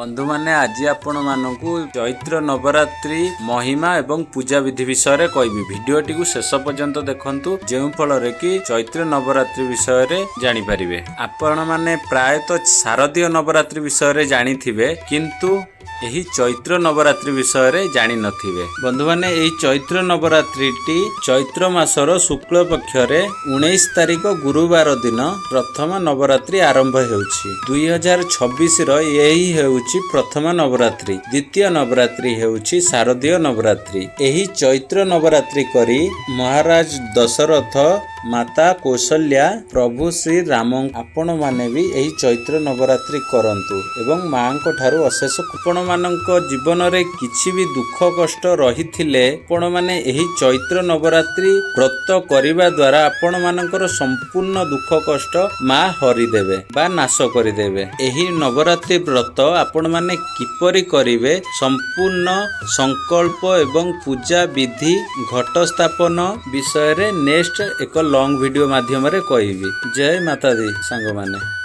ବନ୍ଧୁମାନେ, ଆଜି ଆପଣମାନଙ୍କୁ ଚୈତ୍ର ନବରାତ୍ରି ମହିମା ଏବଂ ପୂଜା ବିଧି ବିଷୟରେ କହିବି। ଭିଡ଼ିଓଟିକୁ ଶେଷ ପର୍ଯ୍ୟନ୍ତ ଦେଖନ୍ତୁ, ଯେଉଁ ଫଳରେ କି ଚୈତ୍ର ନବରାତ୍ରି ବିଷୟରେ ଜାଣିପାରିବେ। ଆପଣମାନେ ପ୍ରାୟତଃ ଶାରଦୀୟ ନବରାତ୍ରି ବିଷୟରେ ଜାଣିଥିବେ, କିନ୍ତୁ ଏହି ଚୈତ୍ର ନବରାତ୍ରି ବିଷୟରେ ଜାଣିନଥିବେ। ବନ୍ଧୁମାନେ, ଏହି ଚୈତ୍ର ନବରାତ୍ରିଟି ଚୈତ୍ର ମାସର ଶୁକ୍ଳ ପକ୍ଷରେ 19 ତାରିଖ ଗୁରୁବାର ଦିନ ପ୍ରଥମ ନବରାତ୍ରି ଆରମ୍ଭ ହେଉଛି। 2026ର ଏହି ହେଉଛି ପ୍ରଥମ ନବରାତ୍ରି। ଦ୍ୱିତୀୟ ନବରାତ୍ରି ହେଉଛି ଶାରଦୀୟ ନବରାତ୍ରି। ଏହି ଚୈତ୍ର ନବରାତ୍ରି କରି ମହାରାଜ ଦଶରଥ, ମାତା କୌଶଲ୍ୟା, ପ୍ରଭୁ ଶ୍ରୀ ରାମ, ଆପଣମାନେ ବି ଏହି ଚୈତ୍ର ନବରାତ୍ରି କରନ୍ତୁ ଏବଂ ମାଙ୍କ ଠାରୁ ଅଶେଷ। ଆପଣମାନଙ୍କ ଜୀବନରେ କିଛି ବି ଦୁଃଖ କଷ୍ଟ ରହିଥିଲେ, ଆପଣମାନେ ଏହି ଚୈତ୍ର ନବରାତ୍ରି ବ୍ରତ କରିବା ଦ୍ୱାରା ଆପଣମାନଙ୍କର ସମ୍ପୂର୍ଣ୍ଣ ଦୁଃଖ କଷ୍ଟ ମା ହରିଦେବେ ବା ନାଶ କରିଦେବେ। ଏହି ନବରାତ୍ରି ବ୍ରତ ଆପଣମାନେ କିପରି କରିବେ, ସମ୍ପୂର୍ଣ୍ଣ ସଂକଳ୍ପ ଏବଂ ପୂଜା ବିଧି, ଘଟ ସ୍ଥାପନ ବିଷୟରେ ନେକ୍ସଟ ଏକ ଲଙ୍ଗ ଭିଡ଼ିଓ ମାଧ୍ୟମରେ କହିବି। ଜୟ ମାତାଦି ସାଙ୍ଗମାନେ।